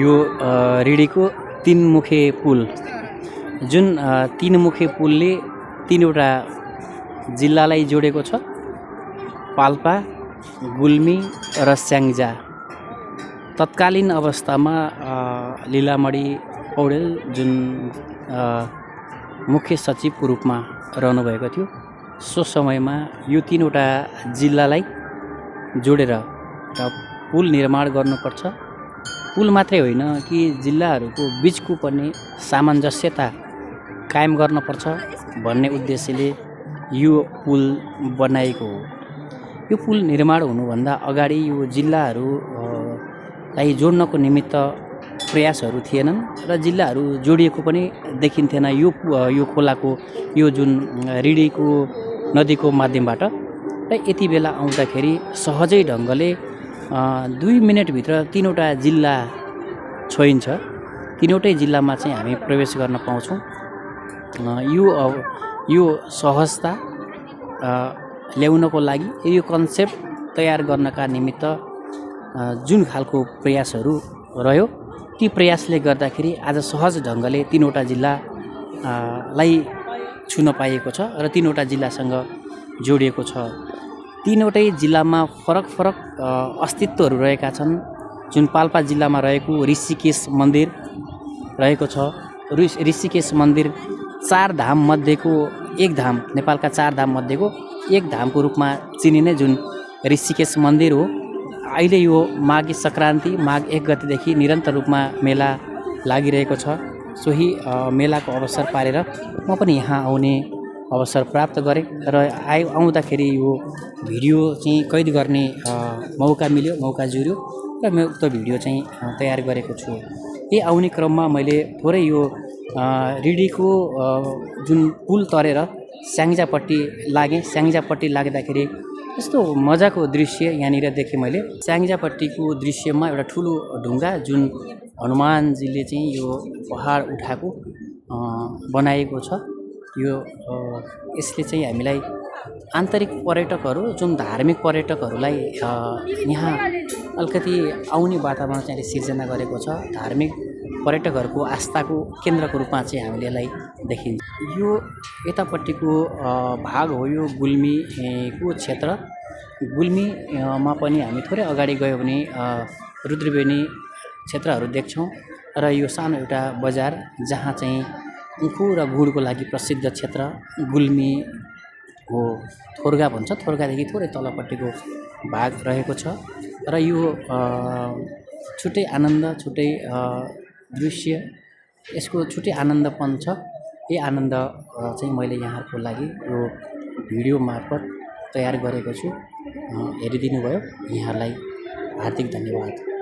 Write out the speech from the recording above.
यो रिडीको तीनमुखे पुल जुन तीनमुखे पुलले तीनवटा जिल्लालाई जोडेको छ, पाल्पा, गुल्मी र स्याङ्जा। तत्कालीन अवस्थामा लीलामणि पौडेल जुन मुख्य सचिवको रूपमा रहनुभएको थियो, सो समयमा यो तीनवटा जिल्लालाई जोडेर पुल निर्माण गर्नुपर्छ। पुल मात्रै होइन कि जिल्लाहरूको बिचको पनि सामञ्जस्यता कायम गर्नुपर्छ भन्ने उद्देश्यले यो पुल बनाएको हो। यो पुल निर्माण हुनुभन्दा अगाडि यो जिल्लाहरूलाई जोड्नको निमित्त प्रयासहरू थिएनन् र जिल्लाहरू जोडिएको पनि देखिन्थेन यो खोलाको यो जुन रिडीको नदीको माध्यमबाट। र यति बेला आउँदाखेरि सहजै ढङ्गले 2 मिनेटभित्र तीनवटा जिल्ला छोइन्छ। तीनवटै जिल्लामा चाहिँ हामी प्रवेश गर्न पाउँछौँ। यो सहजता ल्याउनको लागि यो कन्सेप्ट तयार गर्नका निमित्त जुन खालको प्रयासहरू रह्यो, ती प्रयासले गर्दाखेरि आज सहज ढङ्गले तीनवटा जिल्लालाई छुन पाइएको छ र तीनवटा जिल्लासँग जोडिएको छ। तीनवटै जिल्लामा फरक अस्तित्वहरू रहेका छन्। जुन पाल्पा जिल्लामा रहेको ऋषिकेश मन्दिर रहेको छ। ऋषिकेश मन्दिर 4 धाम मध्येको एक धाम, नेपालका 4 धाम मध्येको एक धामको रूपमा चिनिने जुन ऋषिकेश मन्दिर हो। अहिले यो माघे सङ्क्रान्ति माघ 1 गतेदेखि निरन्तर रूपमा मेला लागिरहेको छ। सोही मेलाको अवसर पारेर म पनि यहाँ आउने अवसर प्राप्त गरेँ र आउँदाखेरि यो भिडियो चाहिँ कैद गर्ने मौका जुर्यो र म उक्त भिडियो चाहिँ तयार गरेको छु। आउने क्रममा मैले थोरै यो रिडीको जुन पुल तरेर स्याङ्जापट्टि लागेँ। स्याङ्जापट्टि लाग्दाखेरि यस्तो मजाको दृश्य यहाँनिर देखेँ मैले। स्याङ्जापट्टिको दृश्यमा एउटा ठुलो ढुङ्गा जुन हनुमानजीले चाहिँ यो पहाड उठाएको बनाएको छ। यसले चाहिँ हामीलाई आन्तरिक पर्यटकहरू जुन धार्मिक पर्यटकहरूलाई यहाँ अलिकति आउने वातावरण चाहिँ सिर्जना गरेको छ। धार्मिक पर्यटकहरूको आस्थाको केन्द्रको रूपमा चाहिँ हामीले यसलाई देखिन्छ। यो यतापट्टिको भाग हो यो गुल्मीको क्षेत्र। गुल्मीमा पनि हामी थोरै अगाडि गयो भने रुद्रवेणी क्षेत्रहरू देख्छौँ र यो सानो एउटा बजार जहाँ चाहिँ उखु र गुडको लागि प्रसिद्ध क्षेत्र गुल्मी हो। थोर्गा भन्छ। थोर्गादेखि थोरै तलपट्टिको भाग रहेको छ र यो छुट्टै आनन्द, छुट्टै दृश्य, यसको छुट्टै आनन्दपन छ। आनन्द चाहिँ मैले यहाँहरूको लागि यो भिडियो मार्फत तयार गरेको छु। हेरिदिनु भयो, यहाँलाई हार्दिक धन्यवाद।